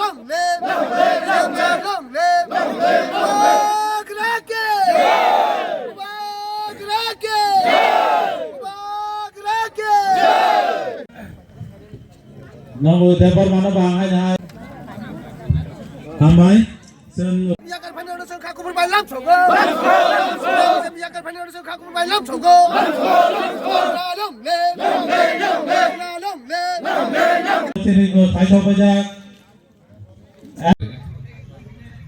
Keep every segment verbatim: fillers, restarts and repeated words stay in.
Long live! Long live! Long live! Long live! Bubagra ki! Bubagra ki! Bubagra ki! Nogo Debbarmano ba ang hai hai. Hambai. Chwng Yakar phani oro chwng kha kubur bai lam sogo. Yakar phani oro chwng kha kubur bai lam sogo. Long live! Long live! Chini no thai thok bajak.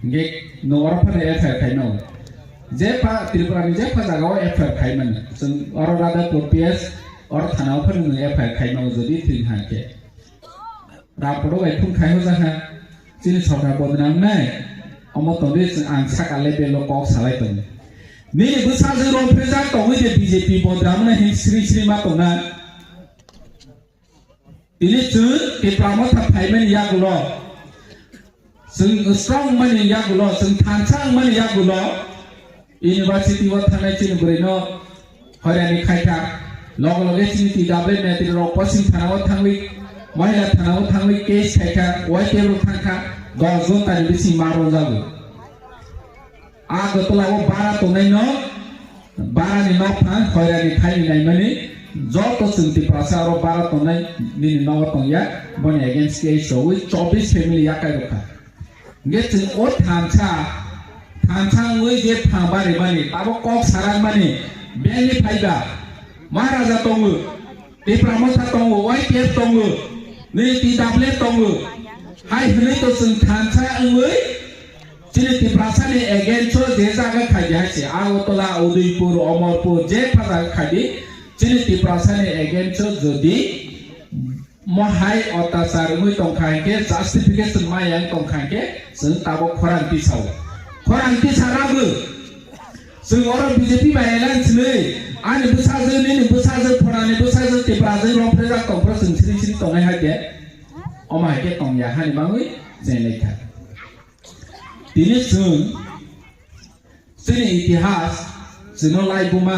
Hingke no oro phano F I R khaino. Je pha Tripura ni je pha jaga o F I R khaimani. Chwng oro Radhapur P S, oro thana o phano nwng F I R khaino jodi thwng ha khe. Rapodo bai phone khai hoja ha. Chini sorkar bodnam nai. Omo tongdi chwng ang saka level o kok salai tongo. Nini bwsajwk rok phejak tongwi de B J P bodnam nai hin sri sri ma tongna. Tini chwng Tipra Motha phaimani yagulo, chwng strong wngmani yagulo, chwng thansa wngmani yagulo, university o thangnai chini bwrwino hoirani khaikha, loge loge chini T W netri rok posing thana o thangwi, Mahila thana o thangwi case khaikha, Y T F rok thangkha, dos jon tani bising ma rwjago. A Agartala o bara tongnai no, bara ni nok phang hoirani thaini naimani, joto chwng Tiprasa aro bara tongnai nini nogo tongya, boni against case rogwi chobbish family yakai rokha. Hingke chwng o thansa, thansa wngwi je phang barimani, abo kok sarakmani, beni phaiba, Maharaja tongo, Tipra Motha tongo, Y T F tongo, nini T W tongo. Hai hwnwi to chwng thansa wngwi chini Tiprasani against o je jaga khaidi hai se Agartala, Udaipur, Amarpur je pha jaga khaidi chini Tiprasani against o jodi mo hai otachar wngwi tongkha hinkhe justification maya wng tongkha hinkhe chwng tabok khorang tisao. Khorang tisa rago. Chwng oro B J P bai alliance nwi, ani bwsajwk, nini bwsajwk, phonani bwsajwk, Tiprajwk rok phejak tongphuru chwng siri siri tongnai hai khe, omo hai khe tongya hani bagwi chenglaikha. Tini chwng chini itihas chwngno laibuma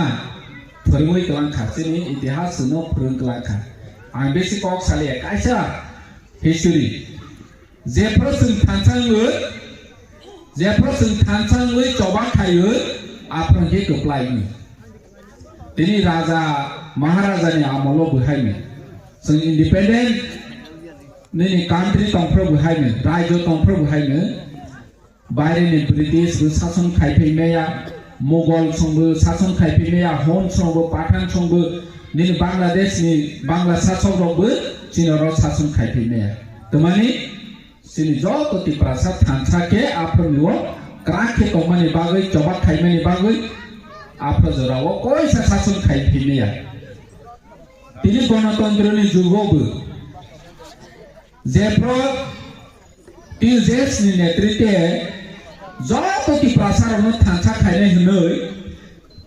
phwrwngwi kwlangkha, chini itihas chwngno phwrwng kwlangkha. Ang besi kok saliya, kaisa history. Jephru chwng thansa wngwi, jephru chwng thansa wngwi choba khaiwi, aphuru khe kwplai wngwi. Tini raja, maharajani amolo bo haino. Chwng independent nini country tongphuru bo haino, rajyo tongphuru bo haino. Baireni British bo sason khaiphai maya, Mughal songbo sason khaiphai maya, Hun songbo, Pathan songbo, nini Bangladesh ni Bangla sasok rokbo chini oro sason khaiphai maya. Twmani chini joto Tiprasa thansa khe aphuru ni o kwrak khe tongmani bagwi, choba khaimani bagwi aphuru jora o koisa sason khaiphai maya. Tini Gonotontro ni jugo bo jephru T U J S ni netritwe joto Tiprasa rokno thansa khainai hwnwi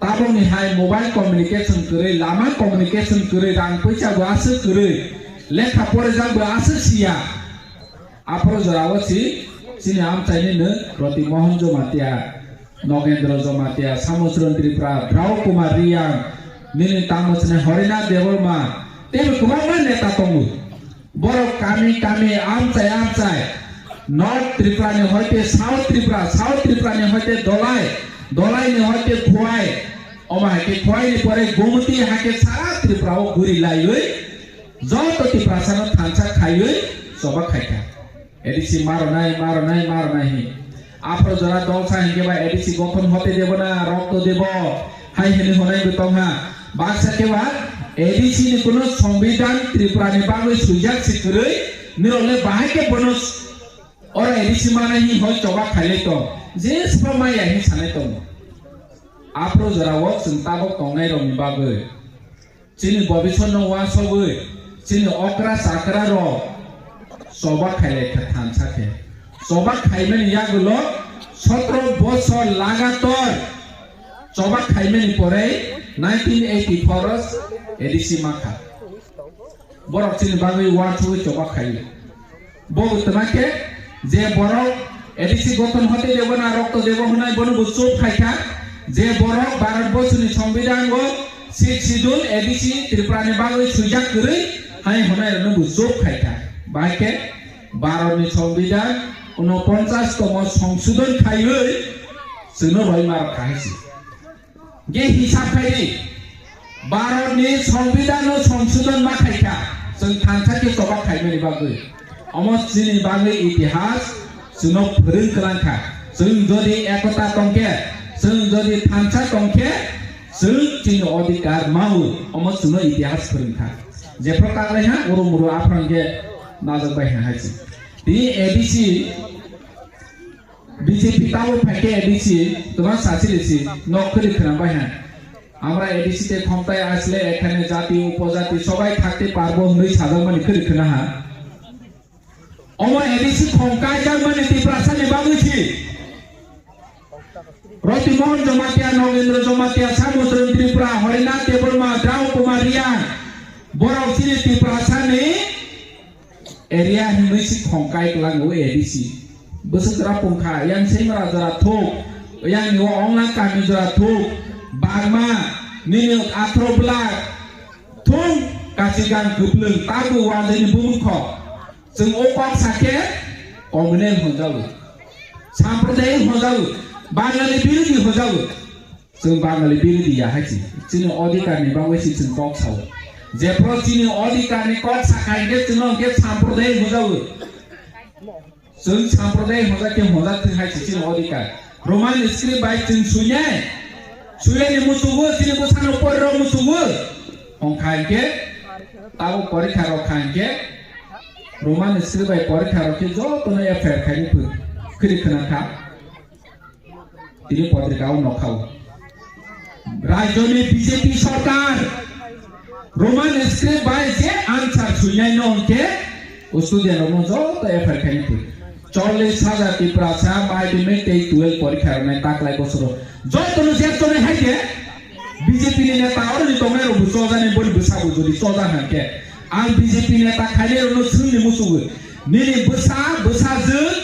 tabukni hai mobile communication kwrwi, lama communication kwrwi, rang puisa bo aswk kwrwi, lekha porijak bo aswk siya. Aphuru jorao si chini amchaini no Roti Mohan Jamatia, Nogendra Jamatia, Samuchron Tripura, Drau Kumar Reang, nini tamo chini Harinath Debbarma, tei bo kwbangma neta tongo. Borok kami kami, amchai amchai, North Tripura ni hoite South Tripura, South Tripura ni hoite Dolai, Dolai ni hoite Khowai, omo hai khe Khowai ni pore Gomoti hai khe sara Tripura o guri laiwi joto Tiprasa no thansa khaiwi choba khaikha. A D C maronai, maronai, maronai hi. Aphro jora dol sa hinkhe ba A D C gothon hote debo na rokto debo hai hwnwi hwnai bo tongha. Baksa khe ba A D C ni kuno songbidan Tripura ni bagwi swijak si kwrwi, nirok le bahai khe bono s-, oro A D C manai hi hoi choba khailai tong. Je sbo maya hi sanai tongo. Aphro jora o chwng tabok tongnai rokni bagwi. Chini bobisor no uansogwi, chini okra chakra rok choba khailai kha thansa khe. Choba khaimani yagulo sotro bosor lagator choba khaimani pore nineteen eighty-four o A D C makha. Borok chini bagwi uansugwi choba khaio. Bo twma khe je borok A D C gothon hote debo na rokto debo hwnai bono bo chup khai kha. Je borok Bharat borsoni songbidango Sixth Schedule A D C Tripura ni bagwi swijak kwrwi hai hwnai rokno bo chup khai kha. Bahai khe Bharatni Songbidan unoponchas tomo songsodon khaiwi chwngno roima rwkha hai se. Ge hisab khaidi, Bharatni Songbidanno songsodon ma khaikha, chwng thansa khe choba khaimani bagwi. Omo chini bagwi itihas chwngno phwrwng kwlangkha. Chwng jodi ekota tongkhe, chwng jodi thansa tongkhe, chwng chini odhikar mao, omo chwngno itihas phwrwngkha. Jephru kaklaiha, uro muro aphano khe najak bai ha hai se. Tini A D C, B J P tabo phaikhe A D C, twma sachili si, nok khwrwi khwnam bai ha. আমরা এডিসিতে ক্ষমতায় আসলে এখানে জাতি উপজাতি সবাই থাকতে পারবো হনwi sajak mani khwrwi khwna ha. Omo A D C khongkai jak mani Tiprasa ni bagwi si. Roti Mohan Jamatia, Nogendra Jamatia, Samudra Tripura, Harinath Debbarma, Drao Kumar Reang, borok chini Tiprasa ni area hinwi si khongkai kwlango A D C. Bwswk jora pungkha, yang Semra jora thuk, yang ni o Ongna kami jora thuk, Bagma, nini athro bwla thung, kachigang kwplwng, tabu wanjani bumung kho. Chwng o kok sakhe communal hwnjago, sampradayik hwnjago, Bangali birodhi hwnjago. Chwng Bangali birodhi ya hai se. Chini odhikar ni bagwi se chwng kok sao. Jephru chini odhikar ni kok sakha hinkhe chwngno hinkhe sampradayik hwnjago. Chwng sampradayik hwnjak khe hwnjak thwng hai se chini odhikar. Roman script bai chwng suinai. Suinai ni musugo chini bwsano poriro musugo. Hwnkha hinkhe tabo porikha rok kha hinkhe Roman script bai porikha rok khe jotono F I R khaini phwrwi khwna kha. Tini potrika o nokhao. Rajyoni B J P sarkar Roman script bai je answer suinai no hwnkhe student rokno joto F I R khaini phwrwi. Chollish hajar Tiprasa madhyamik tei twelve porikha rwnai taklai bosoro. Jotono jeb tonwi hai khe B J P ni neta oroni tongnai rok bo chojani boni bwsa bo jodi choja hwnkhe ang B J P neta khainai rokno swngni muchugwi. Nini bwsa, bwsajwk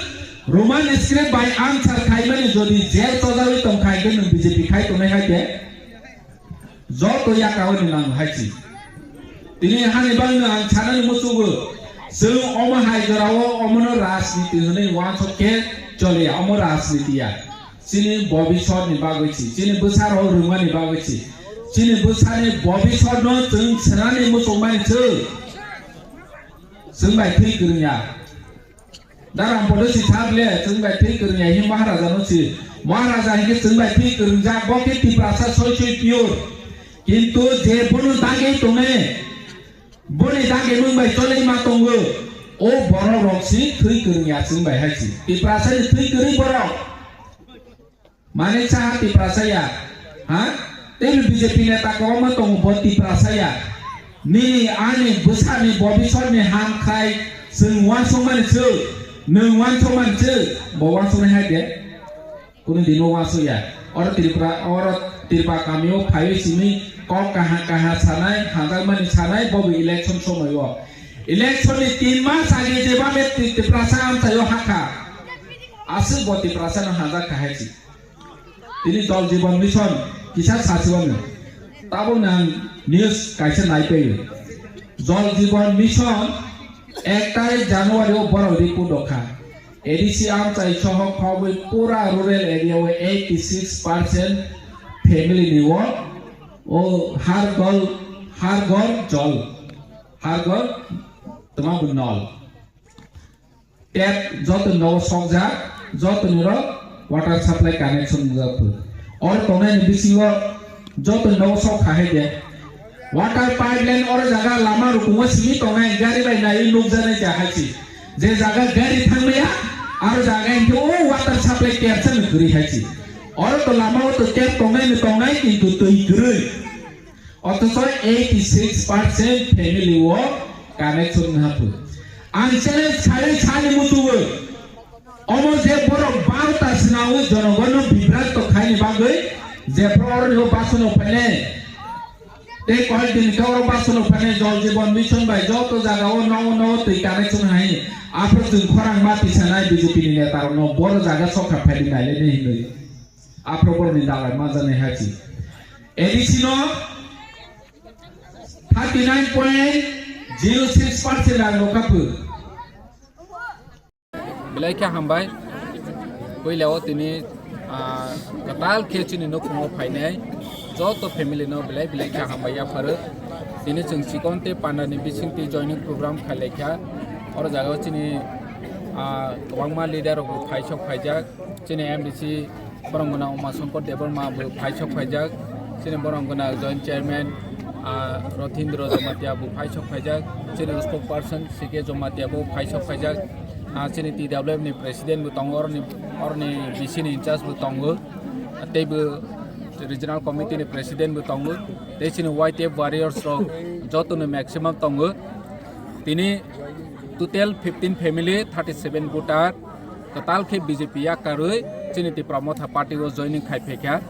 Roman script bai answer khaimani jodi jail chojawi tongkha hinkhe nwng B J P khai tongnai hai khe? Joto yakao ni nango hai si. Tini hani bagwi ang sanani muchugo. Chwng omo hai jorao omono rajniti hwnwi uansuk khe choliya, omo rajniti ya. Chini bobisor ni bagwi si, chini bwsarok rwngmani bagwi si. Chini bwsani bobisor no chwng swnani muchungmani chwng. Chwng bai thwi kwrwngya. Daram podo si thap le, chwng bai thwi kwrwngya hi Maharaja no si. Maharaja hinkhe chwng bai thwi kwrwngjak, bo khe Tiprasa soi soi pure. Kintu je bono dagwi tongnai, boni dagwi mung bai cholai ma tongo. O borok rok si thwi kwrwngya chwng bai hai si. Tiprasa ni thwi kwrwi borok. Manik Saha Tiprasa ya, ha? Tei B J P neta kwbangma tongo bo Tiprasa ya. Nini ani bwsani bobisor ni ham khai chwng uansukmani chwng, nwng uansukmani chwng, bo uansuknai hai de. Kunu dino uansuk ya. Oro Tripura, oro Tripura kamio phaiwi simi kok kaha kaha sanai, hanjakmani sanai, bo bo election somoi o. Election ni tin mas age jeba me Tiprasa amchaio hakha. Aswk bo Tiprasa no hanjak kha hai si. Tini Jal Jeevan Mission kisa sasiwano. Tabuk nang news kaisa naipaio. Jal Jeevan Mission ek tarik January o borok report dokha. A D C amchai soho khobwi pura rural area o eighty six percent family ni o, o har ghar, har ghar jal, har ghar tama nol. Tap joto nogo sokjak, joto niro water supply connection wngjago. Oro tongnai ni bisingo joto nogo sok kha hai de. Water pipeline oro jaga lama rukungo simi tongnai gari bai nai nukjaknai ja hai si. Je jaga gari thangmaya, aro jaga hinkhe o water supply tap chani kwrwi hai si. Oro to lama o to tap tongnai ni tongnai kintu twi kwrwi. Othocho eighty six percent family o connection wngha phu. Ang challenge khlai sani muchungo. Omo je borok barta swnawi jonogonno bibranto khaini bagwi je oroni o basono phainai. Tei koyek din khe oro basono phainai Jal Jeevan Mission bai joto jaga o nogo nogo twi connection hai. Aphuru chwng khorang ma tisanai B J P ni neta rokno boro jaga sokha phaidi nailai hinwi. Aphuru boroni dalai manjaknai hai si. A D C no thirty nine point zero six percent rang rokha phu. Belai khe hambai. Puila o tini, ah, kwtal khe chini nukhungo phainai joto family no belai belai khe hambai yapharo. Tini chwng chikon tei panda ni bising twi joining program khailai kha. Oro jaga o chini, ah, kwbangma leader rok bo phaisok phaijak. Chini M D C borok gwnang Uma Shankar Debbarma bo phaisok phaijak. Chini borok gwnang joint chairman, ah, Rothindra Jamatia bo phaisok phaijak. Chini spokesperson C K Jamatia bo phaisok phaijak. Ah, chini T W F ni president bo tongo, oroni, oroni B C ni in charge bo tongo. Tei bo regional committee ni president bo tongo. Tei chini Y T F warriors rok joto ni maximum tongo. Tini total fifteen family, thirty seven voter, kwtal khe B J P yakarwi chini Tipra Motha party o joining khai phaikha.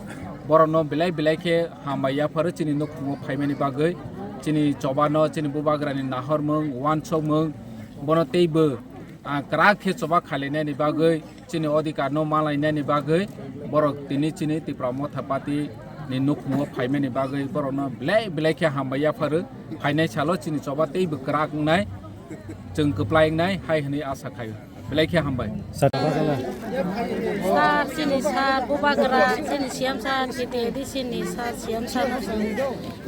Borokno belai belai khe hambai yapharo chini nukhungo phaimani bagwi, chini chobano, chini bubagrani nahormung, uansukmung, bono teibo, ah, kwrak khe choba khailainani bagwi, chini odhikar no malainani bagwi borok tini chini Tipra Motha party ni nukhungo phaimani bagwi borokno belai belai khe hambai yapharo. Phainai salo chini choba teibo kwrak wngnai, chwng kwplai wngnai hai hwnwi asa khaio. Belai khe hambai. Sir, chini sir, bubagra, chini C M sir, T T A D C ni sir, C M sir no chwng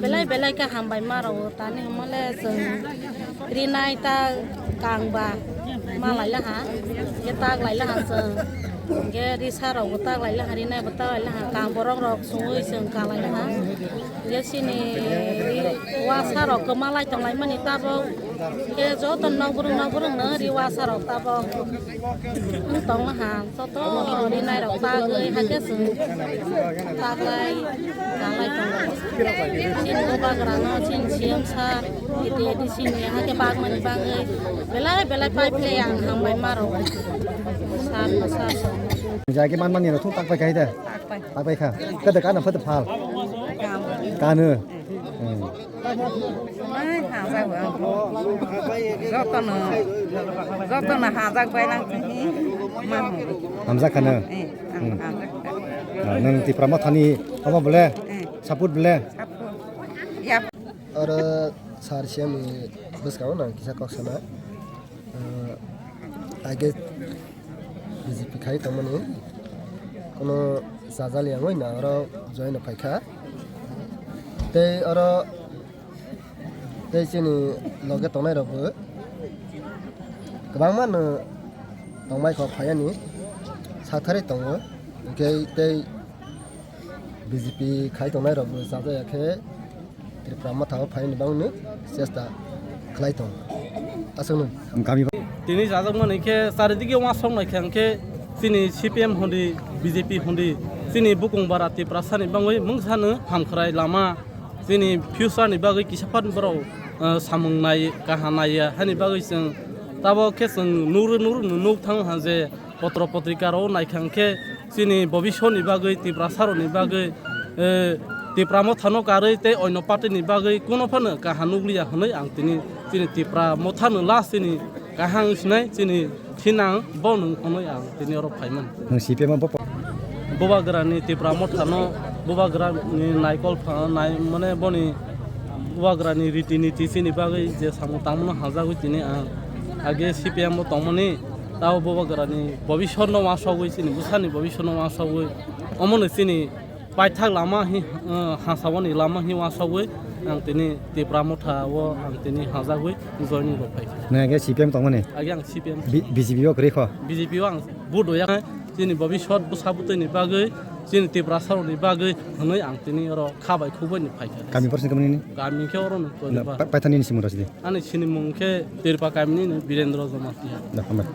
belai belai khe hambai ma rwo. Tani hwnmale chwng rinai ta kangba ma lai laha, khe tak lai laha chwng. Hwnkhe risa rok bo tak lai laha, rinai bo tak lai laha, kang borok rok sungwi chwng ka lai laha. Hwnkhe chini ri wasa rok kwma lai tong lai mani tabok. Hwnkhe joto nokbrwng nokbrwng no ri wasa rok tabok wng tong laha. Joto rinai rok tagwi hakhe chwng taglai, taglai tongo. Chini bubagrano, chini C M sir, T T A D C ni hakhe bagmani bagwi belai belai pai phle ang hambai ma rwo. Sir no sir. Jagi man mani rok thung tak pai khai da. Tak pai. Tak pai kha. Kada kana phata phal. Kam. Kanu. Hmm. Ai, hamjak bo ang. Jotono, jotono hamjak bai lang tini. Hamjak khano? Eh, ang hamjak kha. Ah, nang Tipra Mothani omo bole? Eh. Support bole? Support. Yap. Oro sir C M ni bwskango nang kisa kok sana. Ah, age B J P khai tongmani kono chajal yangwi na oro join no phaikha. Tei oro tei chini loge tongnai rokbo kwbangma no tongbai kho phaiani satharwi tongo, hwnkhe tei B J P khai tongnai rokbo chajaya khe Tripura Motha o phaini bagwino chesta khlai tong. Aswkno. Kami ba- Tini chajakmani khe charidige uansuk nai khe hwnkhe chini C P M hwnwi, B J P hwnwi, chini bukung bara Tiprasani bagwi mungsano hamkhrai lama, chini future ni bagwi kisa phan borok, eh, samung nai, kaham naiya, hani bagwi chwng tabok khe chwng nugro nugro nuk thang ha je, potro potrika rok naikha hwnkhe chini bobiswt ni bagwi, Tiprasa rok ni bagwi, eh, Tipra Motha no karwi tei onno party ni bagwi kuno phano kaham nukliya hwnwi ang tini chini Tipra Motha no last chini kaham wng sinai chini thinang bo nwng hwnwi ang tini oro phaimani. Nwng C P M bo po- Bubagrani Tipra Motha no, Bubagrani naikol pha-, nai, mane boni Bubagrani riti niti chini bagwi je samung tangmano hajagwi tini ang age C P M o tongmani. Tabo bubagrani bobiswt no uansugwi, chini bwsani bobiswt no uansugwi, omono chini paithak lama hi, eh, hasaboni lama hi uansugwi ang tini Tipra Motha o ang tini hajagwi joining rok phai. Nang age C P M tongmani? Age ang C P M. B-, B J P o kwrwi kho? B J P o ang vote hoya. Chini bobiswt bwsa bwtwi ni bagwi, chini Tiprasa rok ni bagwi hwnwi ang tini oro kha bai khuk bai ni phaikha. Kami porsi kami ni? Kami khe oro ni. Na, Koriba. Pa-, paithani ni simung rasi di. Ani sini mung khe Tirpa kami ni Birendra Jamatia. Da, hambai.